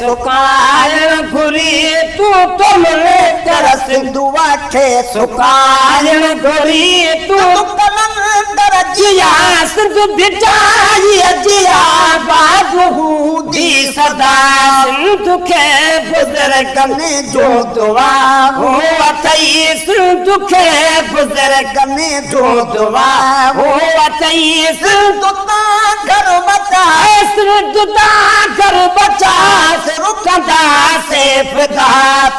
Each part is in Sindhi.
سڪائڻ گهري تون ٿو مون ڪر سنڌوء کي سڪائڻ گهري تون قلندر جيا سنڌ ڀٽائيء جي آباد هوندي سدا سنڌ کي بزرگن جون دعائون اٿئي سنڌ کي بزرگن جون دعائون اٿئي سنڌ تان گهر بچاء. سنڌ تان گهر بچاء رکنداسين فدا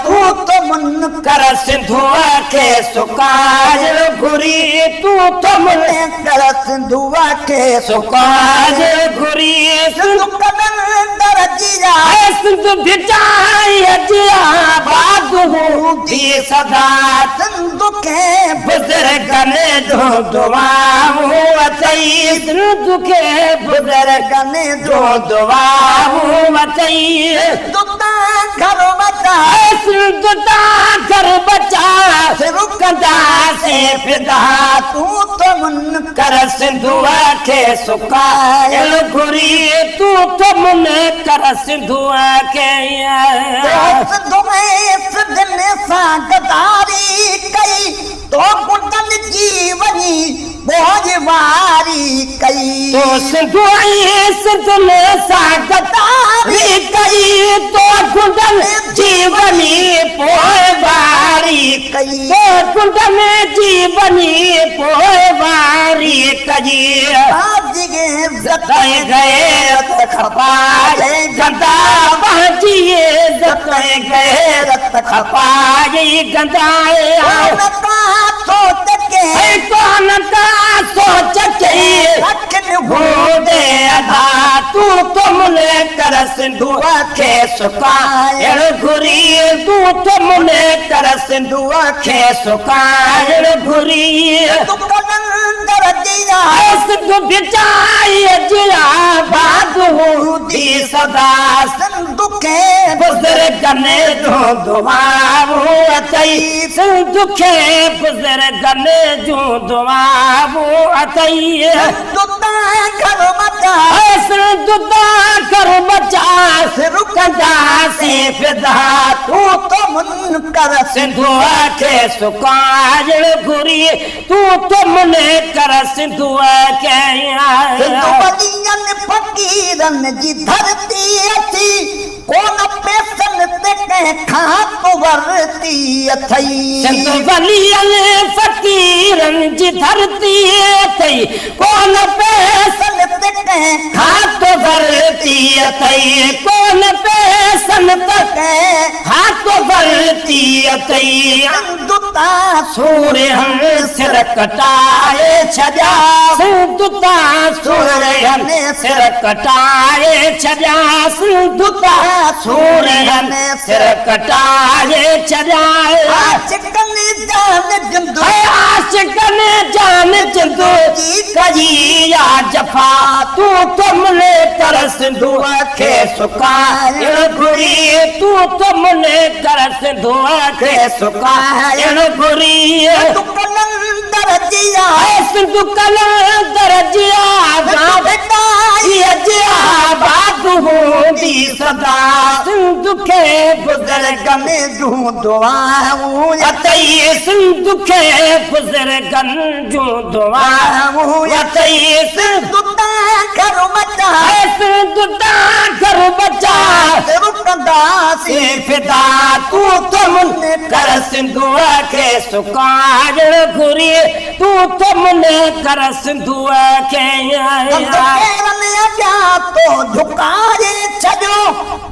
تون ٿو من ڪر سنڌوء کي سڪائڻ گهري تون ٿو من ڪر سنڌوء کي سڪائڻ گهري سنڌ قلندر جي آ. سنڌ ڀٽائيء جي آباد هوندي سدا سنڌ کي بزرگن جون دعائون اٿئي سنڌ کي بزرگن جون دعائون اٿئي. سنڌ تان گهر بچاء. سنڌ تان گهر بچاء. ڪنداسين فدا. تون ٿو من ڪر سنڌوء کي سڪائڻ گهري. تون ٿو من ڪر سنڌوء کي. تو سنڌ ۾ سنڌين سان غداري ڪئي. تو گنڊن جي وڃي پوئواري ڪئي. تو سنڌ ۽ سنڌين سان غداري ڪئي. تو گنڊن جي وڃي پوئواري ڪئي. تو گنڊن جي وڃي پوئواري ڪئي. پنهنجي عزت ۽ غيرت کپائي گندا. پنهنجي عزت ۽ غيرت کپائي گندا. ڪونه ڪا سوچ ڪنهن. ڪونه ڪا سوچ ڪنهن. اکين هوندي ادا تون ٿو مون ڪر سنڌوء کي سڪائڻ گهري. تون ٿو مون ڪر سنڌوء کي سڪائڻ گهري. سنڌ قلندر جي آ. سنڌ ڀٽائيء جي آباد هوندي سدا. سنڌ کي بزرگن جون دعائون اٿئي. سنڌ کي بزرگن جون دعائون اٿئي. سنڌ تان گهر بچاء. سنڌ تان گهر بچاء. ڪنداسين فدا. تون ٿو من ڪر. سنڌوء کي سڪائڻ گهري. تون ٿو من ڪر سنڌوء کي. سنڌ ولين فقيرن جي ڌرتي اٿي. ڪونه پئسن تي ڪنهن کان تو ورتي اٿئي. سنڌ ولين فقيرن جي ڌرتي اٿئي. ڪونه پئسن تي ڪنهن کان تو ورتي اٿئي. ڪونه پئسن تي ڪنهن کان تو ورتي اٿئي. سنڌ تان سورهن سر ڪٽائي ڇڏيا. سنڌ تان سورهن سر ڪٽائي ڇڏيا. سنڌ تان سورهن سر ڪٽائي ڇڏيا. عاشقن جان جند. عاشقن جان جند جي ڪئي آ جفا. تون ٿو مون ڪر سنڌوء کي سڪائڻ گهري. تون ٿو مون ڪر سنڌوء کي سڪائڻ گهري. سنڌ قلندر جي آ. سنڌ قلندر جي آ. سنڌ ڀٽائيء جي آباد هوندي سدا. سنڌ کي بزرگن جون دعائون اٿئي. سنڌ کي بزرگن جون دعائون اٿئي. سنڌ تان گهر بچاء. سنڌ تان گهر بچاء. رڪنداسين فدا. تون ٿو مون ڪر سنڌوء کي سڪائڻ گهري. تون ٿو مون ڪر سنڌوء کي. سنڌ پيرن اڳيان تو جهڪائي ڇڏيو.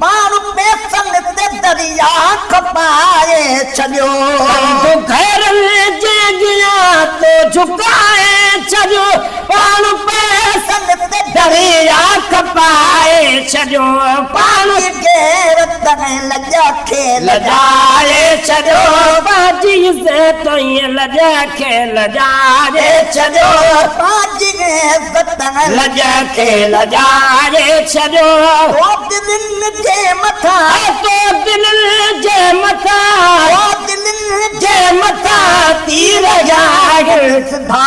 پاڻ پئسن تي دريا کپائي ڇڏيو. سنڌ گهرن جي اڳيان تو جهڪائي ڇڏيو. پاڻ پئسن تي دريا کپائي ڇڏيو. پاڻ غيرت ۽ لڄ کي لڄائي ڇڏيو. پنهنجي عزت ۽ لڄ کي لڄائي ڇڏيو. پنهنجي عزت ۽ لڄ کي لڄائي ڇڏيو. تو دلين جي مٿان. تو دلين جي مٿان. تو دلين جي مٿان تير جا سڌا.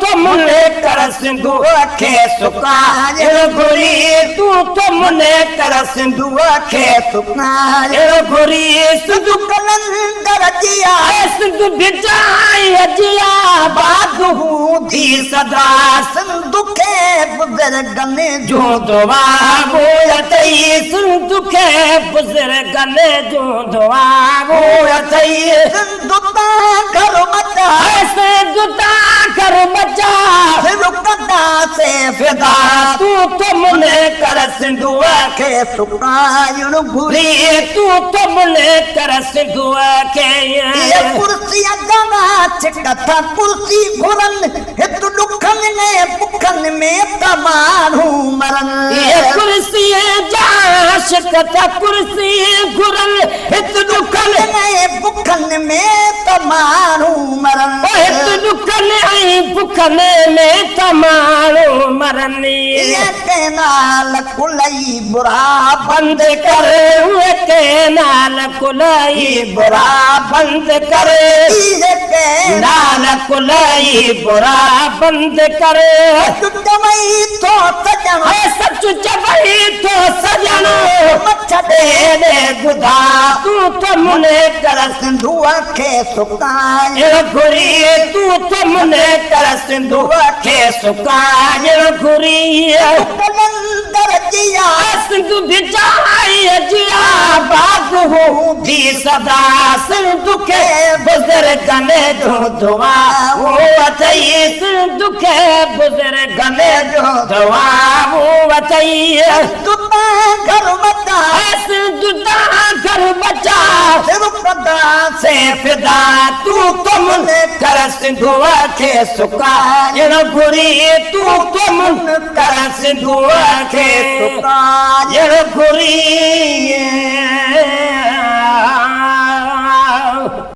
تو ٿو منهن ڪر سنڌوء کي سڪائڻ گهري، تون ٿو منهن ڪر سنڌوء کي سڪائڻ گهري. سنڌو قلندر جيا. اي سنڌو ڀٽائيء جيا آباد هوندي سدا. سنڌ کي بزرگن جون دعائون اٿئي، سنڌ کي بزرگن جون دعائون اٿئي. سنڌ تان گهر بچاء. اي سنڌ تان گهر بچاء. سر ڪندا سي فدا. تون ٿو منهن ڪر سنڌوء کي سڪائڻ گهري. تون ٿو منهن ڪر سنڌوء کي. اهي ڪرسيء جا ڇڪ ٿا ڪرسي گهرن. هت ڏکن ۽ بکن ۾ ٿا ماڻهو مرن. اهي ڪرسيء جا عاشق ٿا ڪرسي گهرن. هت ڏکن. ۽ بکن ۾ ٿا ماڻهو مرن. او هت ڏکن ۽ بکن ۾ ٿا ماڻهو مرن. اهي ڪئنال کلئي برا بند ڪر. اهي ڪئنال کلئي برا بند ڪر. اهي ڪئنال کلئي برا بند ڪر. سچ چوين ٿو سڄڻ. اي سچ چوين ٿو سڄڻ. مڇ ڏي ڏي ٻڌا. تون ٿو منهن ڪر سنڌوء کي سڪائڻ گهري. تون ٿو منهن ڪر سنڌوء کي سڪائڻ گهري. قلندر جيا. سنڌ ڀٽائيء جيا آباد هوندي سدا. سنڌ کي بزرگن جون دعائون اٿئي. سنڌ کي بزرگن جون دعائون اٿئي. سنڌ تان گهر بچاء. سنڌ تان گهر بچاء. سر ڪندا سي فدا. تون ٿو منهن ڪر سنڌوء کي سڪائڻ گهري. تون ٿو منهن ڪر سنڌوء کي سڪائڻ گهري.